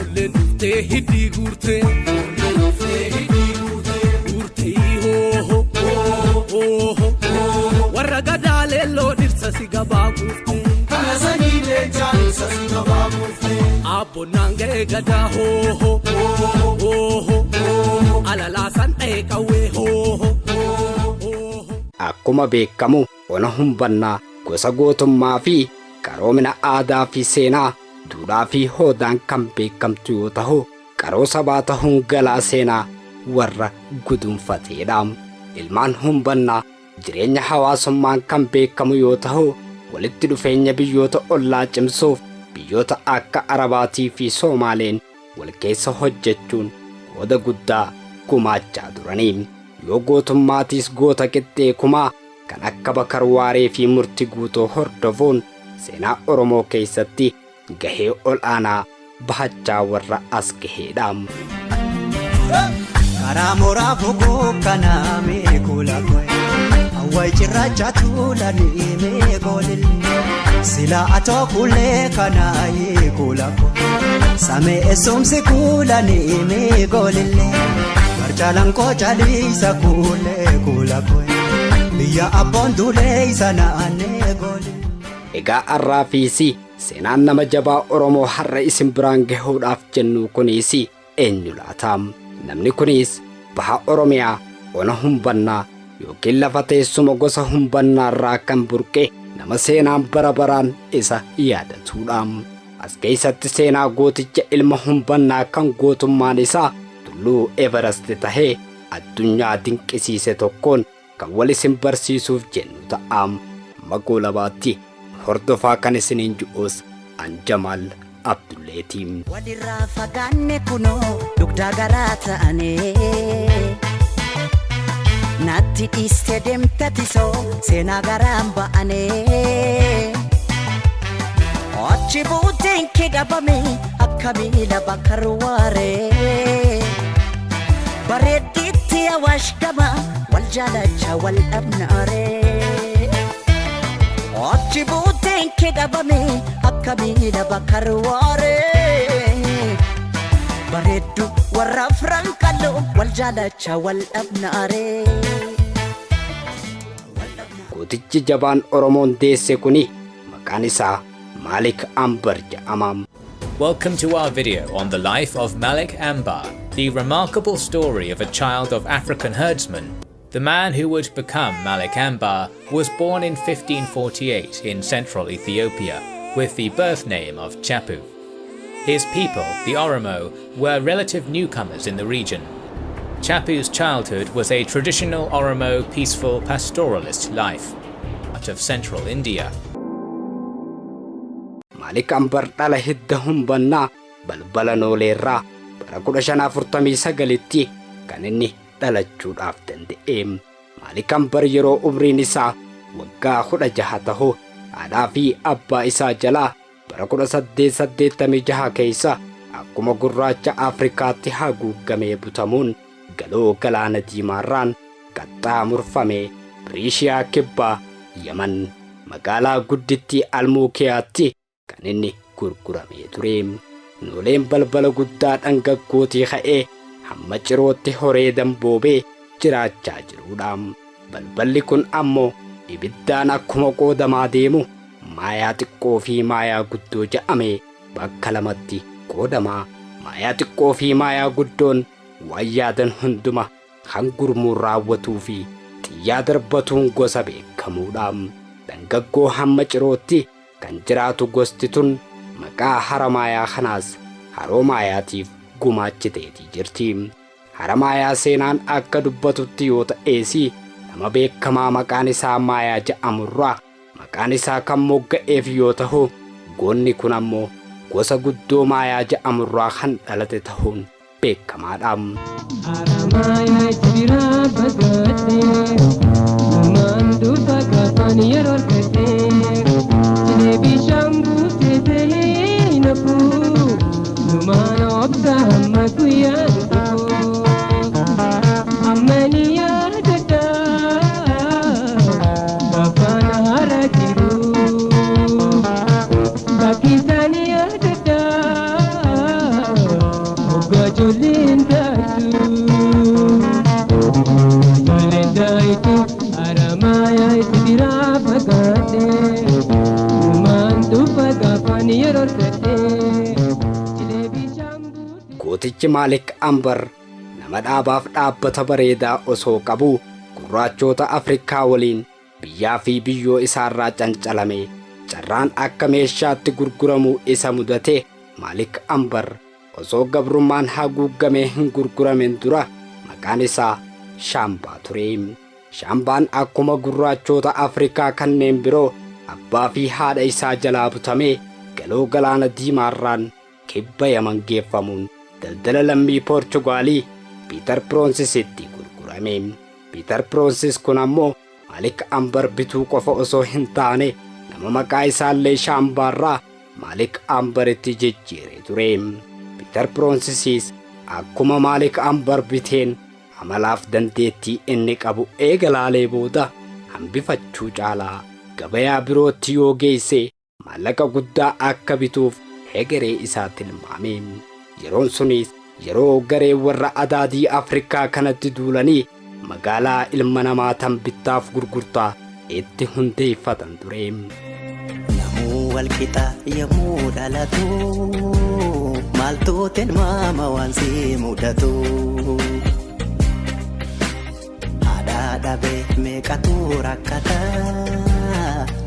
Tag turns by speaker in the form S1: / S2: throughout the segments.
S1: Foolleen dhuftee hidhii guurtee. Guurtee hooho hooho warra gadaa leelloo dhirsa si gabaa guurtee.
S2: Kana sanyii leencaa dhirsa si gabaa guurtee.
S1: Abbonnaan ga'ee gadaa hooho hooho alalaasan dha'ee qawwee hooho.
S3: Akkuma beekamu, ona Humbannaa gosa gootummaa fi qaroomina aadaa fi seenaa, duudhaa fi hoodaan kan beekamtu yoo ta'u, qaroo sabaa ta'uun galaa seenaa warra gudunfateedha. Ilmaan Humbannaa jireenya hawaasummaan kan beekamu yoo ta'u, walitti dhufeenya biyyoota ollaa cimsuuf biyyoota akka Arabaatii fi Soomaaleen wal keessa hojjechuun qooda guddaa gumaachaa turanii. Yoo gootummaatiis goota qixxee kumaa kan akka Bakar Waaree fi Murtii Guutoo hordofuun seenaa Oromoo keessatti gahee ol aanaa bahachaa warra as gaheedha.
S4: Karaa mooraa fuguu kanaa meekula koye, hawwaii cirracha tuulanii meekolille, sila atoo kulee kanaa yeekula koye, samee eessumsi kuulanii meekolille, barjaalaan koo caliisa kuulee kula koye, biyya abboon duulee isa naannee golille.
S3: Egaa arraafiisi seenaan nama jabaa Oromoo har'a isin biraan gahuudhaaf jennu kunis eenyu laata? Namni kunis baha Oromiyaa, ona Humbannaa yookiin lafa teessuma gosa Humbannaarraa kan burqe nama seenaan bara baraan isa yaadatudha. As keessatti seenaa gooticha ilma Humbannaa kan gootummaan isaa tulluu Everest tahee addunyaa dinqisiise tokkoon kan wal isin barsiisuuf jennu ta'a. Maquu labaatti hordofaa kan isiniin ji'us Anjamaal Abdulleeti.
S5: Walirraa fagaanne kunoo dugdaa garaa ta'anii. Natti dhiiste deemte tisoo seenaa garaan ba'anii. Achi buuteen kee dhabame akka miila bakka waaree. Bareeddiitti Awaash gama wal jaalacha wal dhabnaaree. Achi buuteen kee dhabame akka miila bakka waaree. Bareeddu warra afran qalloo wal jaalacha wal dhabnaaree.
S3: Gootichi jabaan Oromoon deesse kuni maqaan isaa Maalik Ambar jedhama.
S6: Welcome to our video on the life of Malik Ambar, the remarkable story of a child of African herdsmen. The man who would become Malik Ambar was born in 1548 in central Ethiopia, with the birth name of Chapu. His people, the Oromo, were relative newcomers in the region. Chapu's childhood was a traditional Oromo peaceful pastoralist life of central India.
S3: Maalik Ambar dhala hidda Humbannaa balbala Nooleerraa bara 1549tti kan inni dhalachuudhaaf danda'e. Maalik Ambar yeroo umriin isaa waggaa 16 ta'u haadhaa fi abbaa isaa jalaa bara 1886 keessa akkuma gurraacha Afrikaatti haguugamee butamuun galoo galaana Diimaarraan qaxxaamurfamee Biriishiyaa Kibbaa, Yaman, magaalaa guddittii Almuukiyaatti kan inni gurguramee ture. Nooleen balbala guddaa dhangaggootii ka'ee hamma Cirootti horee damboobee jiraachaa jirudha. Balballi kun ammoo ibiddaan akkuma qoodamaa deemu Maayaa Xiqqoo fi Maayaa Guddoo jedhamee bakka lamatti qoodamaa. Maayaa Xiqqoo fi Maayaa Guddoon waan yaadan hunduma kan gurmuun raawwatuu fi xiyyaa darbatuun gosa beekamuudha. Dhangaggoo hamma Cirootti kan jiraatu gosti tun maqaa hara Maayaa kanaas haroo Maayaatiif gumaachiteetii jirti. Hara Maayaa seenaan akka dubbatutti yoo ta'eesi nama beekamaa maqaan isaa Maayaa jedhamurraa maqaan isaa kan mogga'eef yoo ta'u, goonni kun ammoo gosa guddoo Maayaa jedhamurraa kan dhalate ta'uun beekamaadha.
S7: Haramaayaa jira bagatee, numaan dhufa gaafaan yeroo argatee, cilee bishaan guutee ta'ee nafu, numaan obsa hamma guyyaan dhufu. Amma ni yaadadha gaafaan hara jiru, bakki isaanii yaadadha. Ijoolleen daayitu. Ijoolleen daayitu haramaayaa itti biraa fagaate. Numaan dhufa gaafaan yeroo argatte. Cilee bishaan buute.
S3: Gootichi Maalik Ambar nama dhaabaaf dhaabbata bareedaa osoo qabu gurraachoota Afrikaa waliin biyyaa fi biyyoo isaarraa cancalame, carraan akka meeshaatti gurguramuu isa mudate. Maalik Ambar osoo gabrummaan haguugamee hin gurguramin dura maqaan isaa Shaambaa ture. Shaambaan akkuma gurraachoota Afrikaa kanneen biroo abbaa fi haadha isaa jalaa butamee galoo galaana diimaarraan kibba Yaman geeffamuun daldala lammii Poorchugaalii Piitar Piroonsisitti gurgurame. Piitar Piroonsis kun ammoo Maalik Ambar bituu qofa osoo hin taane nama maqaa isaallee Shaambaarraa Maalik Ambaritti jijjiiree ture. Piitar Piroonsisiis akkuma Maalik Ambar biteen amalaaf dandeettii inni qabu eega laalee booda hambifachuu caalaa gabayaa birootti yoo geesse maallaqa guddaa akka bituuf hegeree isaa tilmaame. Yeroon sunis yeroo garee warra adaadii Afrikaa kanatti duulanii magaalaa ilma namaa tan bittaaf gurgurtaa itti hundeeffatan ture.
S4: Namuu walqixa yommuu dhalatu, maaltu tilmaama waan si mudatu? Haadha dhabe meeqatu rakkata,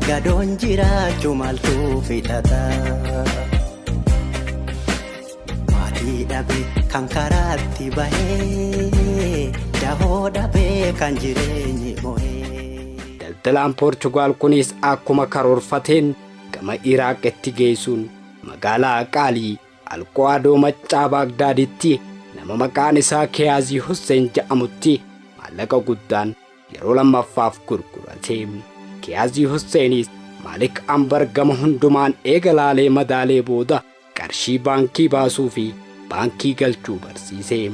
S4: gadoon jiraachuu maaltu fidhata? Maatii dhabe kan karaatti bahee, dahoo dhabe kan jireenyi mo'ee.
S3: Daldalaan Poorchugaal kunis akkuma karoorfateen gama Iraaqitti geessuun magaalaa qaalii Alqo'aadoo Maccaa Baagdaaditti nama maqaan isaa Kiyaazii Husseen jedhamutti maallaqa guddaan yeroo lammaffaaf gurgurate. Kiyaazii Husseenis Maalik Ambar gama hundumaan eega laalee madaalee booda qarshii baankii baasuu fi baankii galchuu barsiise.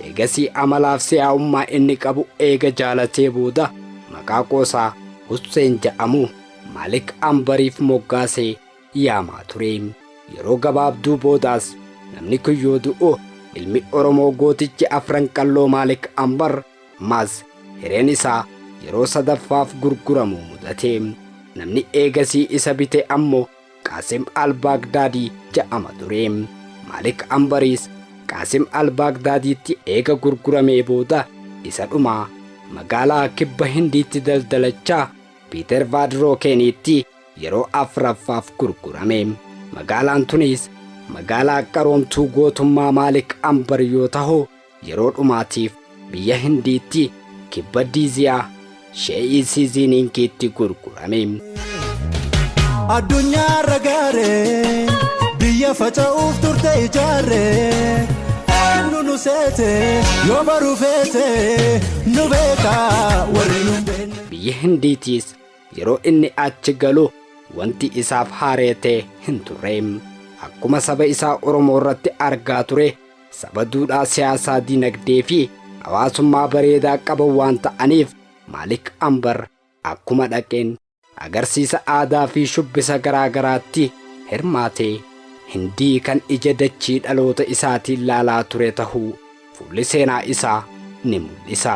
S3: Eegasii amalaaf si'aa'ummaa inni qabu eega jaalatee booda maqaa qoosaa Husseen jedhamu Maalik Ambariif moggaasee yaamaa ture. Yeroo gabaabduu boodaas namni kun yoo du'u, ilmi Oromoo gootichi Afran Qalloo Maalik Ambar ammaas hireen isaa yeroo sadaffaaf gurguramuu mudate. Namni eegasii isa bite ammoo Qaasim Al-Baagdaadii jedhama ture. Maalik Ambariis Qaasim Al-Baagdaadiitti eega gurguramee booda isa dhumaa magaalaa kibba Hindiitti daldalachaa Piiter Vaadrookeeniitti yeroo afuraffaaf gurgurame. Magaalaan tunis magaalaa qaroomtuu gootummaa Maalik Ambar yoo ta'u, yeroo dhumaatiif biyya Hindiitti kibba Diiziyaa Shee'ii Siiziininkiitti gurgurame.
S2: Addunyaa ragaaree biyya faca'uuf turte ijaarree, eenyu nu seete? Yoo baruu feete nu beeka warri nu hin beekne.
S3: Biyyi Hindiitiis yeroo inni achi galu wanti isaaf haaree ta'e hin turre. Akkuma saba isaa Oromoo irratti argaa ture, saba duudhaa siyaasaa, dinagdee fi hawaasummaa bareedaa qaban waan ta'aniif, Maalik Ambar akkuma dhaqeen agarsiisa aadaa fi shubbisa garaa garaatti hirmaatee Hindii kan ija dachii dhaloota isaatiin laalaa ture tahuu fuulli seenaa isaa ni mul'isa.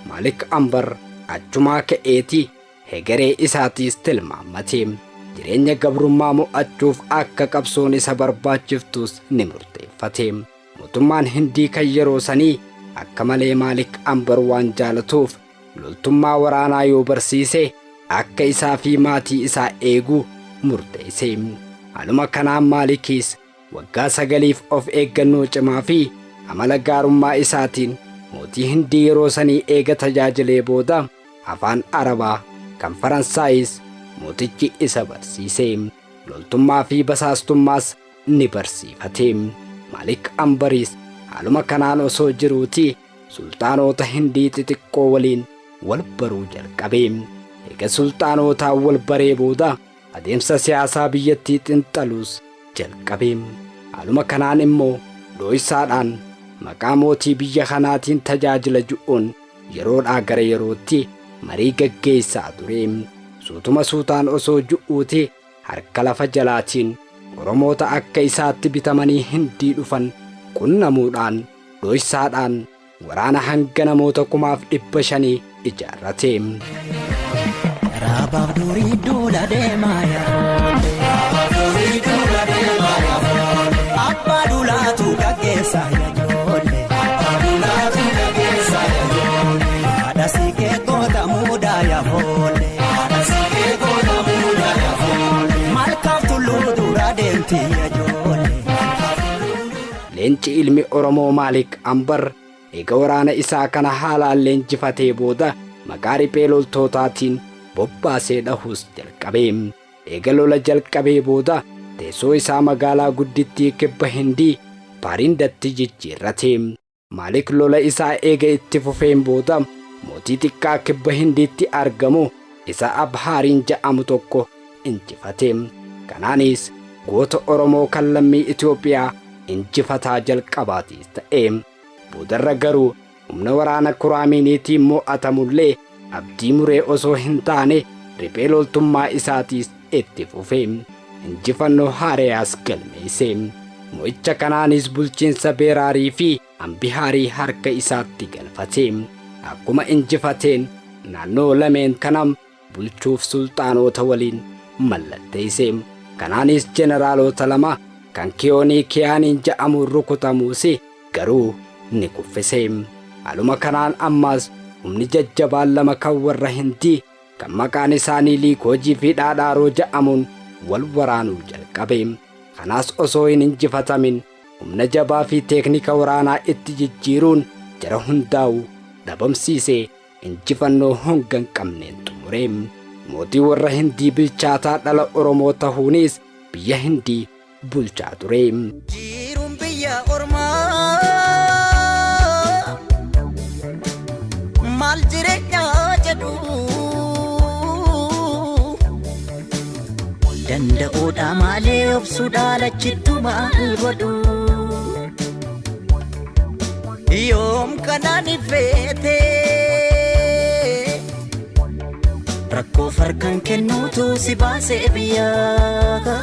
S3: Maalik Ambar achumaa ka'eeti hegeree isaatiis tilmaammate. Jireenya gabrummaa mo'achuuf akka qabsoon isa barbaachiftus ni murteeffate. Mootummaan Hindii kan yeroo sanii akka malee Maalik Ambar waan jaalatuuf loltummaa waraanaa yoo barsiise akka isaa fi maatii isaa eegu murteesse. Haaluma kanaan Maalikis waggaa 9f of eeggannoo cimaa fi amala gaarummaa isaatiin mootii Hindii yeroo sanii eega tajaajilee booda afaan Arabaa kan Faransaayis mootichi isa barsiise. Loltummaa fi basaastummaas ni barsiifate. Maalik Ambariis haaluma kanaan osoo jiruuti sulxaanota Hindii xixiqqoo waliin wal baruu jalqabe. Eega sulxaanotaan wal baree booda adeemsa siyaasaa biyyattii xinxaluus jalqabe. Haaluma kanaan immoo dhooysaadhaan maqaa mootii biyya kanaatiin tajaajila ju'uun yeroodhaa gara yerootti marii gaggeessaa ture. Suutuma suutaan osoo ju'uuti harka lafa jalaatiin Oromoota akka isaatti bitamanii Hindii dhufan qunnamuudhaan dhoysaadhaan waraana hanga namoota 5,500 ijaarrate.
S4: Raabaaf durii duula deemaa yaa. Abbaa duulaatu gaggeessa yaa ijoollee. Haadha siqee goota muudaa yaa foollee. Malkaaf tulluu dura deemti yaa ijoollee.
S3: Leenci ilmi Oromoo Maalik Ambar eega waraana isaa kana haalaan leenjifatee booda maqaa riphee loltootaatiin bobbaasee dhahuus jalqabe. Eega lola jalqabee booda teessoo isaa magaalaa guddittii kibba Hindii Paarindatti jijjiirrate. Maalik lola isaa eega itti fufeen booda mootii xiqqaa kibba Hindiitti argamu isa Abhaariin ja'amu tokko injifate. Kanaanis goota Oromoo kan lammii Itoophiyaa injifataa jalqabaatiis ta'e. Boodarra garuu humna waraana Kuraaminiitiin mo'atamullee abdii muree osoo hin taane riphee loltummaa isaatiis itti fufe. Injifannoo Haariyaas galmeesse. Mo'icha kanaanis bulchiinsa Beeraarii fi Ambihaarii harka isaatti galfate. Akkuma injifateen naannoo lameen kanam bulchuuf sulxaanota waliin mallatteesse. Kanaanis jeneraalota lama kan Kiyoonii Kiyaaniin ja'amuun rukutamuus garuu ni kuffise. Haaluma kanaan ammas humni jajjabaan lama kan warra Hindii kan maqaan isaanii Liikoojii fi Dhaadhaaroo ja'amuun wal waraanuu jalqabe. Kanaas osoo hin injifatamin humna jabaa fi teeknika waraanaa itti jijjiiruun jara hundaa'u dhabamsiisee injifannoo honga hin qabneen xumure. Mootii warra Hindii bilchaataa dhala Oromoo tahuunis biyya Hindii bulchaa ture.
S5: Jiruun biyya ormaa maal jireenyaa jedhu danda'uudha malee obsuudha lachittu maal godhu yoom kanaan ifeete rakkoo farkan kennuutu si baasee biyyaa.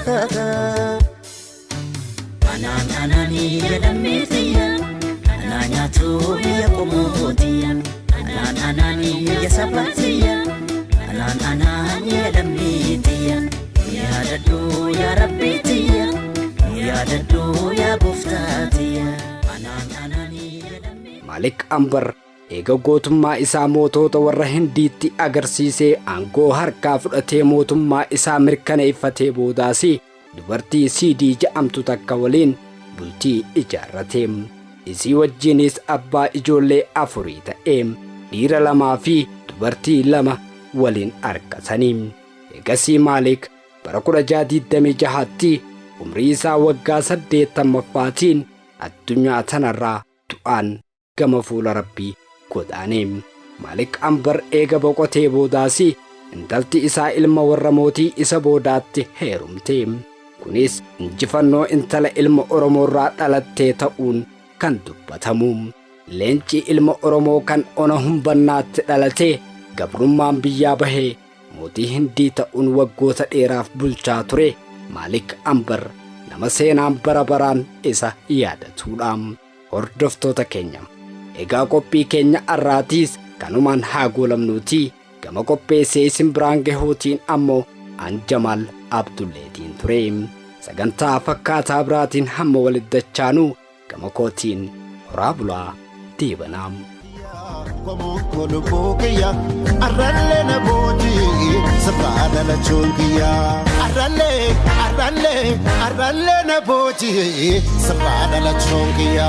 S5: Anaan anaanii jedhamee tiyya, anaa nyaatu biyya qomoo tiyya. Anaan anaanii biyya saba tiyya, anaan anaanii jedhamee tiyya. Yaadadhu yaa Rabbi tiyya, yaadadhu yaa gooftaa tiyya. Anaan anaanii jedhamee.
S3: Maalik Ambar eega gootummaa isaa mootota warra Hindiitti agarsiisee aangoo harkaa fudhatee mootummaa isaa mirkaneeffatee boodaas dubartii Siidii ja'amtu takka waliin bultii ijaarrate. Isii wajjinis abbaa ijoollee 4 ta'e, dhiira 2 fi dubartii 2 waliin argatanii. Eegasii Maalik bara 1626tti umrii isaa waggaa 80ffaatiin addunyaa tanarraa du'aan gama fuula Rabbii godaane. Maalik Ambar eega boqotee boodaas intalti isaa ilma warra mootii isa boodaatti heerumte. Kunis injifannoo intala ilma Oromoorraa dhalattee ta'uun kan dubbatamu. Leenci ilma Oromoo kan ona humbannaatti dhalate gabrummaan biyyaa bahee mootii Hindii ta'uun waggoota dheeraaf bulchaa ture. Maalik Ambar nama seenaan bara baraan isa yaadatudha. Hordoftoota keenya, egaa qophii keenya har'aatiis kanumaan haa goolamnuutii gama qopheessee isin biraan gahuutiin ammoo an Jamaal Abdulleetiin ture. Sagantaa fakkaataa biraatiin hamma walitti dachaanuu gama kootiin horaa bulaa deebanaa.
S2: Qomoon koo lubbuu kiyya arrallee na boojii sirraa dhalachuun kiyya. Arrallee arrallee arrallee na boojii sirraa dhalachuun kiyya.